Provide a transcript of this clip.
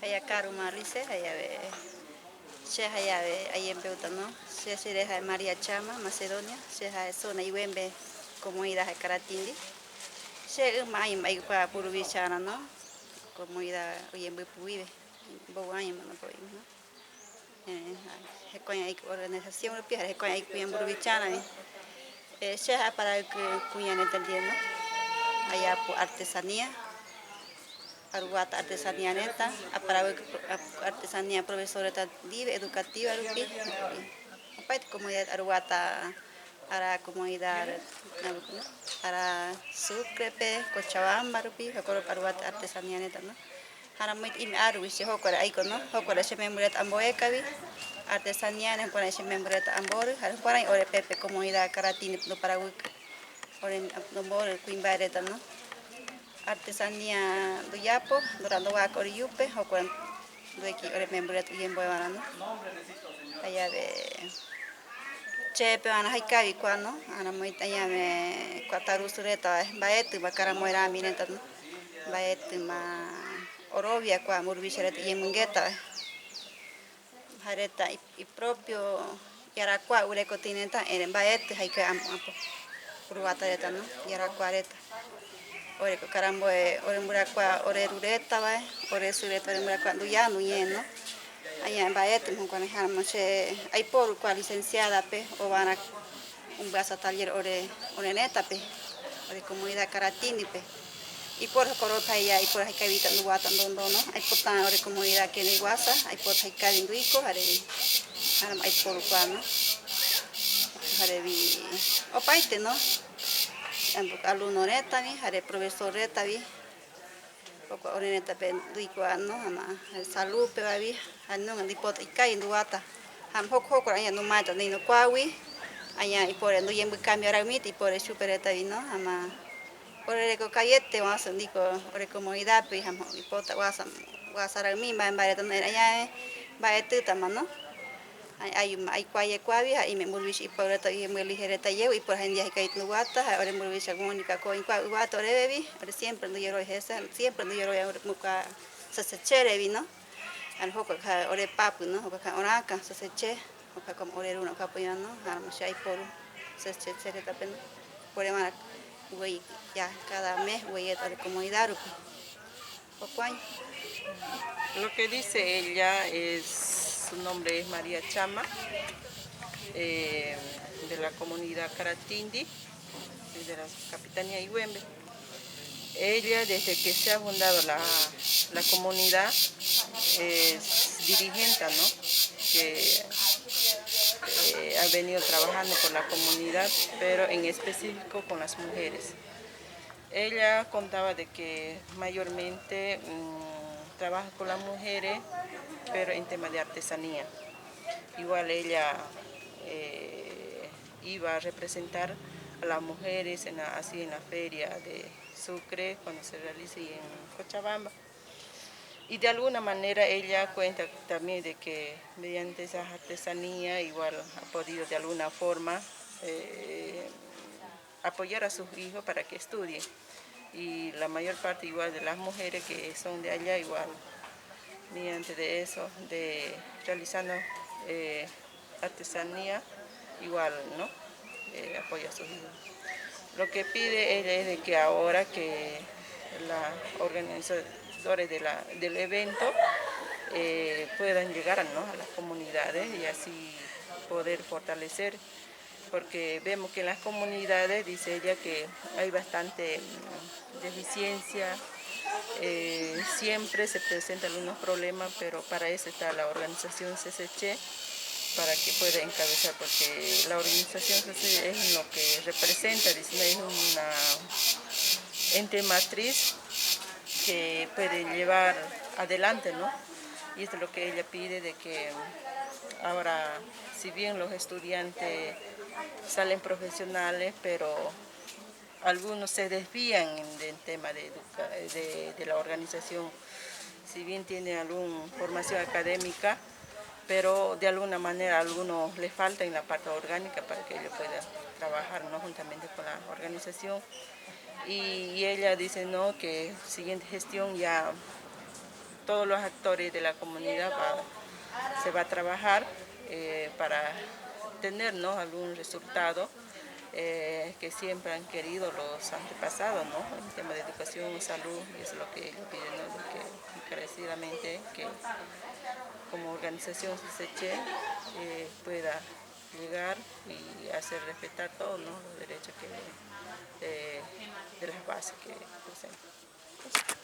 Haya karuma rise hayave che hayave ayembeuta no che chere ha'e María Chama Macedonia che ha'e zona Iguembe comunidad ha'e Caratindi che yma aĩma aikuaa puruvicharã no comunidad oyembypuguive mbovy aĩma no no hekói aiko organización rupi ha hekói aiko mburuvicharãvi che ha'e parayky kuña reta ndie no ajapo artesanía Aruguata artesanía reta, aparavy artesanía profesor reta ndive educativa rupi, opaite comunidad Aruguata ara comunidad ara Sucre-pe, Cochabamba rupi, jokoropi Aruguata artesanía reta no. Ha ramoite ime árugui che jokuare aiko no, jokuare che memby reta amboékavi artesanía re jukurai che memby reta ambory ha jukurai ore pépe comunidad Caratini do Paraguýpe ore rombory kuimba'e reta no. Artesanía ndojapo, ndorandováko ore jupe, jokua ndoeki ore memby reta oyembo'evarã no. Jave che pevarã haikavi kua no, aramoĩta ñave kua tarusu reta mba'étyma karamoerãmi reta no, mba'étyma orovia kua mburuvicha reta iyemongeta ha reta ipropio yarakua oguereko retã ere mba'éty haikue apo uruguata reta no yarakua reta oreko karamboe ore mbyrakua ore ru retava ore sy reta ore mbyrakua nduja nduñe no añae mba'éty járamo che aiporu kua licenciada pe ovarã ombyasa taller ore ore retape ore comunidad Caratini pe Ipor jokoropa he'i ipor haikavita nduguata ndondono aipota ore comunidad kene guasa aipota haikavi nduiko jare jaramo aiporu kua no jarevi opaite no alumno retavi jare profesor retavi jokua ore retape nduikua no jama salud pevavi jaenunga ndipota ikavi nduguata jama joko joko aña numaeta ndeino kuagui aña ipore nduyembycambio raymita ipore chupe retavi no jama Ore reko kaviete oasã ndiko ore comunidad-pe ha oipota oasa oasa raymi mba'e mba'e reta no'ẽre añae mba'etýtama no. Ayuma aikuaayekuaávi ha ime mburuvicha ipueblo reta oñemyelige reta jey ipor hendive hikuái nduguata ha ore mburuvicha Mónica ko oikuaa yvate orévevi ore siempre ndojerovia hese siempre ndojerovia mokua Sasecherevi no. Ha jokua ore papy no jokua orãka Saseche jokua como ore rúrõ okapu oĩva no ha che aiporu Saseche retape no. Poreva'erã Guéi ya cada mes guéieta ore comunidad rupi. Jokuái. Lo que dice ella es, su nombre es María Chama, eh, de la comunidad Caratindi, de la Capitanía Iguembe. Ella, desde que se ha fundado la, la comunidad, es dirigente, ¿no? Que eh, ha venido trabajando por la comunidad, pero en específico con las mujeres. Ella contaba de que mayormente mmm, trabaja con las mujeres, pero en tema de artesanía. Igual ella eh, iba a representar a las mujeres en la, así en la feria de Sucre cuando se realiza y en Cochabamba. Y de alguna manera ella cuenta también de que mediante esa artesanía igual ha podido de alguna forma eh, apoyar a sus hijos para que estudien. Y la mayor parte igual de las mujeres que son de allá igual, mediante de eso, de realizando eh, artesanía, igual, ¿no? Eh, apoya a sus hijos. Lo que pide él es de que ahora que la organizadores de la, del evento eh, puedan llegar ¿no? a las comunidades y así poder fortalecer, porque vemos que en las comunidades, dice ella, que hay bastante deficiencia, eh, siempre se presentan algunos problemas, pero para eso está la organización CCC, para que pueda encabezar, porque la organización CCC es lo que representa, dice, es una ente matriz que puede llevar adelante, ¿no? Y esto es lo que ella pide de que ahora, si bien los estudiantes salen profesionales, pero algunos se desvían del tema de, de, de la organización, si bien tienen alguna formación académica, pero de alguna manera a algunos les falta en la parte orgánica para que ellos puedan trabajar ¿no? juntamente con la organización. Y, y ella dice no, que siguiente gestión ya Todos los actores de la comunidad se va a trabajar para tener, ¿no?, algún resultado que siempre han querido los antepasados, ¿no?, en tema de educación, salud, y es lo que ellos piden, ¿no?, de que encarecidamente que como organización CCH pueda llegar y hacer respetar todos, ¿no?, los derechos de las bases que presentan.